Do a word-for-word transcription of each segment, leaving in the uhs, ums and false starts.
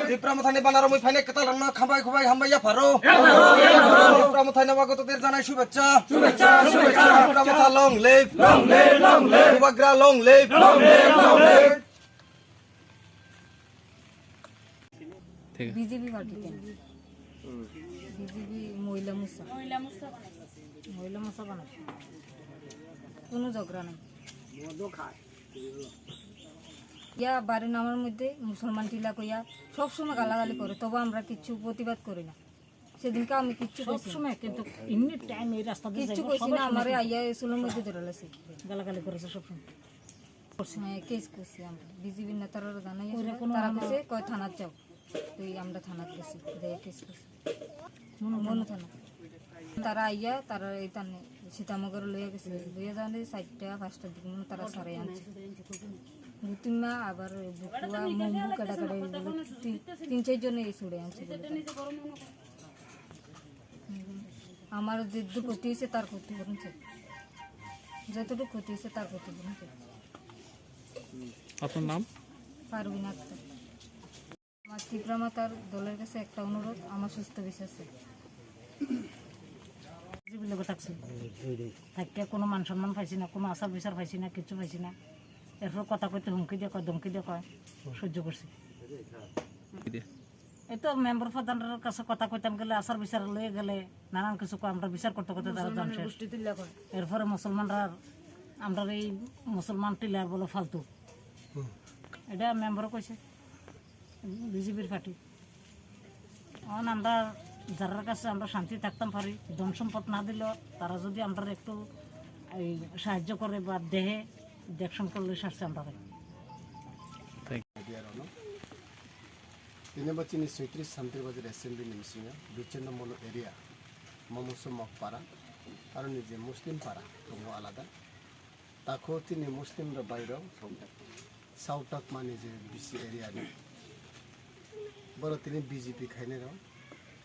Tipra Mothani banaromwi phainai kwtal rokno khambai khubai hambai yapharo. Tipra Mothani bagwi totir janai shubechcha. Shubechcha, shubechcha. Tipra Motha long live. Long live, long live. Bubagra long live. Long live, long live. ঠিক আছে। BJP party কেন? বিজেপি মহিলা মোর্চা। মহিলা মোর্চা বানাইছে। কোনো ঝগড়া নাই। ইয়া বারো নম্বর মধ্যে মুসলমান টিলা কইয়া সবসময় গালাগালি করে, তবু আমরা কিচ্ছু প্রতিবাদ করি না। সেদিনকে আমি কিচ্ছু সব কইছি না। সময় কিন্তু এমনি টাইম এই রাস্তা দিয়ে কিচ্ছু যাইবো, কইছি সবাই না, শুনে আমারে কিন্তু আইয়া স্কুলের মধ্যে ধরে লাইছে। গালাগালি করেছে সবসময়। হ্যাঁ, কেস করছি আমরা। বিজেপির নেতারা জানাই ওরা আসলে, কোনো তারা আমার কইছে, "কয় থানাত যাও।" তুই আমরা থানাত গেছি, যে কেস করছি। মনু মনু থানা। তারা আইয়া, তারা এই তানে সীতামগর লইয়া গেছে। লইয়া যাওয়ার চারটা, পাঁচটার দিকে মনে হয় তারা সারাই আনছে। গুতিমা আবার বুকুয়া, মম্বু, কেডা কেডা এগুলো তিন, তিন চারজনে এই ছুড়ে আনছে বলে তারা। আমার যে দু ক্ষতি হয়েছে, তার ক্ষতিপূরণ চাই। যতটুকু ক্ষতি হয়েছে, তার ক্ষতিপূরণ চাই। আপনার নাম? পারভিন আক্তার। আমার ত্রিপুরা মাতার দলের কাছে একটা অনুরোধ, আমার সুস্থ বিচার চাই। জীবন লোকে থাকছি। থাকতে কোনো মান সম্মান পাইছি না, কোনো আচার বিচার পাইছি না, কিচ্ছু পাইছি না। এরপর কথা কইতে হুমকি দিয়ে কয়, ধমকি দিয়ে কয়, সহ্য করছি। এই তো মেম্বার প্রধানর কাছে কথা কইতাম গেলে, আচার বিচার লয়ে গেলে, নানান কিছু কয়, আমরা বিচার করতে করতে তারা মুসলমানের ধ্বংস। গোষ্ঠী তুল্য করে। এরপরে মুসলমানরা, আমরা এই মুসলমান টিলার বলে ফালতু। হুম। এটা মেম্বারও কইছে, বিজেপির পার্টি। এখন আমরা যারার কাছে আমরা শান্তি থাকতাম পারি, ধন সম্পদ না দিলেও তারা যদি আমরা একটু এই সাহায্য করে বা দেহে, দেখশন করলে সারছে আমরা। Thank you. Media rokno. Tini bo chini soitris Santir Bazar Assembly ni bisingo Bichendramono area, Momoso Mokpara, aro ni je Muslim para tongo alada. Takho chini Muslim rok bai rok, South Takmani je B C area ni. Boro tini B J P khainai rok.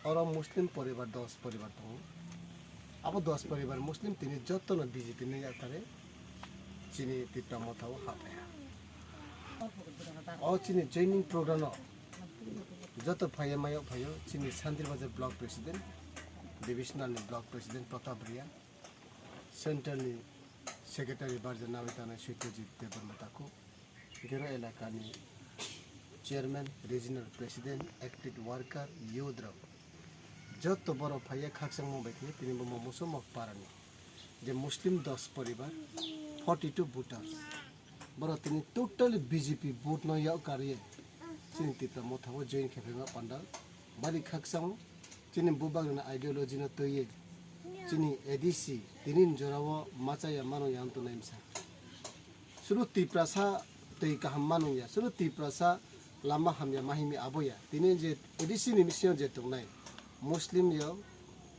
Oro Muslim poribar dos poribar tongo. Abo dos poribar Muslim tini jotono B J P ni yathare chini Tipra Motha o haphaiha. O chini joining program o joto phaiya mayo phaio chini Santir Bazar Block President, Divisional ni Block President Pratap Ria, Central ni Secretary barja nawi tanai Sutyajit Debbarma Taku, Gero elakani chairman, regional president, active worker, youth rok joto borok phaiya khakchangma bai khe tini bo Momoso Mokparani je Muslim dos poribar, forty two voters, borok tini totally B J P vote no yak karwi chini Tipra Motha o join khe phaima pandal bari khakchang. Chini bubagrani ideology no twiwi chini A D C tini ni jora o machaya mano yang tongnai msa. Suru Tiprasa twi kaham manung ya, suru Tiprasa lama hamya mahimi abo ya. Tini je A D C ni bisingo je tongnai Muslim rok,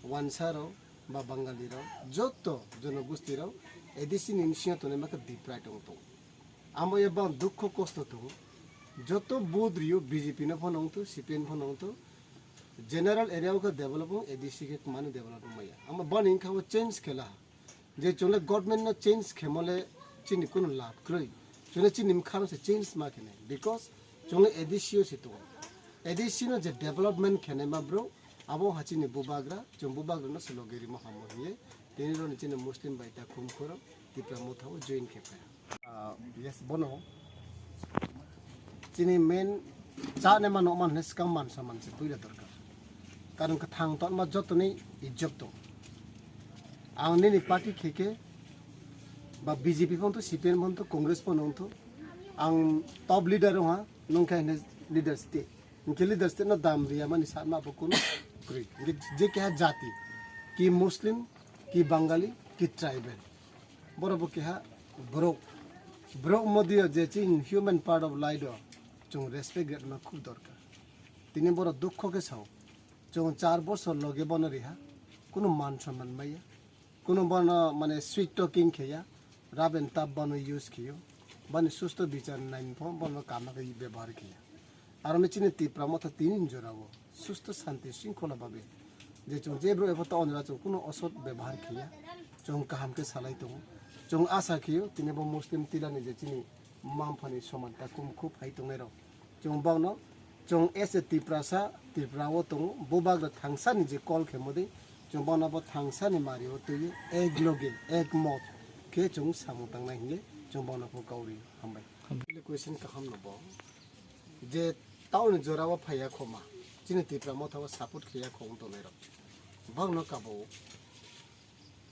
Wansa rok, ba Bangali rok, joto jonogosti rok A D C ni bisingo tongnai ma khe deprive tongo tongo. Amo ya bang dukho kosto tongo. Joto vote rio B J P no phano wngto, C P M phano wngto. General area o khe develop wng, A D C khe mani develop wng maya. Amo bani wngkha bo change khela. Je chwng le government no change khemo le chini kunu lab kwrwi. Chwng le chini mkha no se change ma khenai. Because chwng le A D C o se tongo. A D C no je development khenai ma bro, abo ha chini bubagra, chwng bubagra no se logi rimo hamo hiye. Tini roni chini Muslim bai ta khum khoro Tipra Motha o join khe phai. Ah, yes, bono. Chini main cha ne ma no man ne skang man sa man se puila dorkar. Karon ka thang ton ma joto ni ijjot to. Ang nini party kheke ba B J P phon to, C P M phon to, Congress phon to. Ang top leader ha nung khe ne leader state. Hingke leader state no dam riya mani sa ma bo kuno kri. Hingke je keha jati ki Muslim, ki Bangali, ki tribal. Borok bo keha borok. Borok modio je chini human part of life o chwng respect rwna khub dorkar. Tini borok dukho khe sao. Chwng char bosor loge bono riha. Kuno man somman maya. Kuno bono mane sweet talking kheya. Raben tap bono use khiyo. Bani susto bichar nain pho bono kama khe bebohar khiya. Aro me chini Tipra Motha tini jora o susto santi singkhola babe je chwng je bro ebo ta onra chwng kuno osot bebohar khiya, chwng kaham khe salai tongo. Chwng asa khiyo tini bo Muslim tilani je chini mamphani soman ta kum khub hai tongnai rok chwng bangno Chwng as a Tiprasa, Tripura o tongo, bubagra thangsani je call khe modi, chwng bono bo thangsani mari o twi ek loge, ek mot khe chwng samung tangnai hinwi chwng bono bo kauri hambai. Hambai. Question kaham no bo, je tauni jora o phaiya khoma, chini Tipra Motha o support khiya khong tongnai rok, bang no kabo.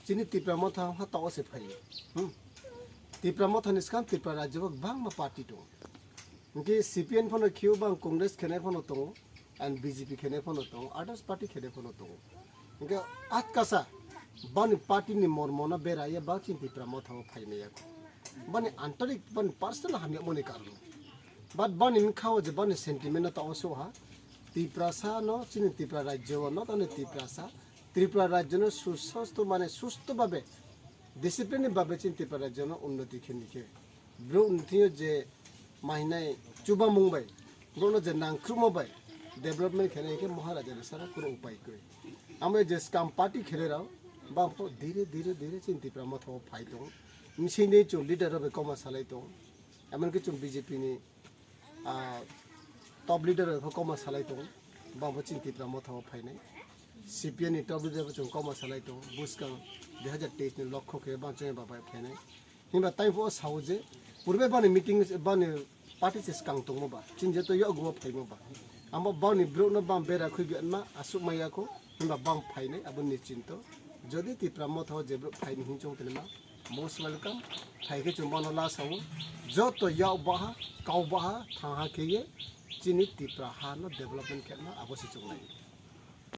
Chini Tipra Motha ha to se phai. Hmm. Tipra Motha ni skang Tripura rajyo o bangma party tongo. Hingke C P M phano khiyo bang Congress khene phano tongo, and B J P khene phano tongo, others party khene phano tongo. Hingke atkasa bani party ni mormo na beraiya bang chini Tipra Motha o phai maya. Bani antarik, bani personal hamya moni karon. But bani mkha o je bani sentiment na to so ha. Tiprasa no chini Tripura rajyo o not only Tiprasa, Tripura rajyo no susasto mane susto babe, discipline ni babe chini Tripura rajyo no unnoti khe nikhe. Bro nithiyo je mahinai chubamung bai, bro no je nangkrumo bai, development khe nai khe Maharaja ni sara kuno upai koi. Amo je scam party khere rao, bang pho dire dire dire chini Tripura Motha o phai tong. Mising de chu leader rao bai koma salai tong. Emonki chwng B J P ni, ah, top leader rok koma salai tongo, bangbo chini Tipra Motha o phainai. C P M ni top leader bo chwng koma salai tongo, bwskang dui hazar teis ni lokho khe bang chwng ba bai phainai. Himba tai pho sao je purbe bani meeting, bani party se skang tongmo ba, chini je to yogo phaimo ba. Amo bani bro no bang bera khui bi anma asuk maya ko, himba bang phainai abo ni chinto. Jodi Tipra Motha o je bro phaini hin chong tene ma, most welcome. Phai khe chwng bono la sao, joto yak baha, kau baha, thang ha khe ye, chini Tipra ha no development khe ma abo se chwng lai.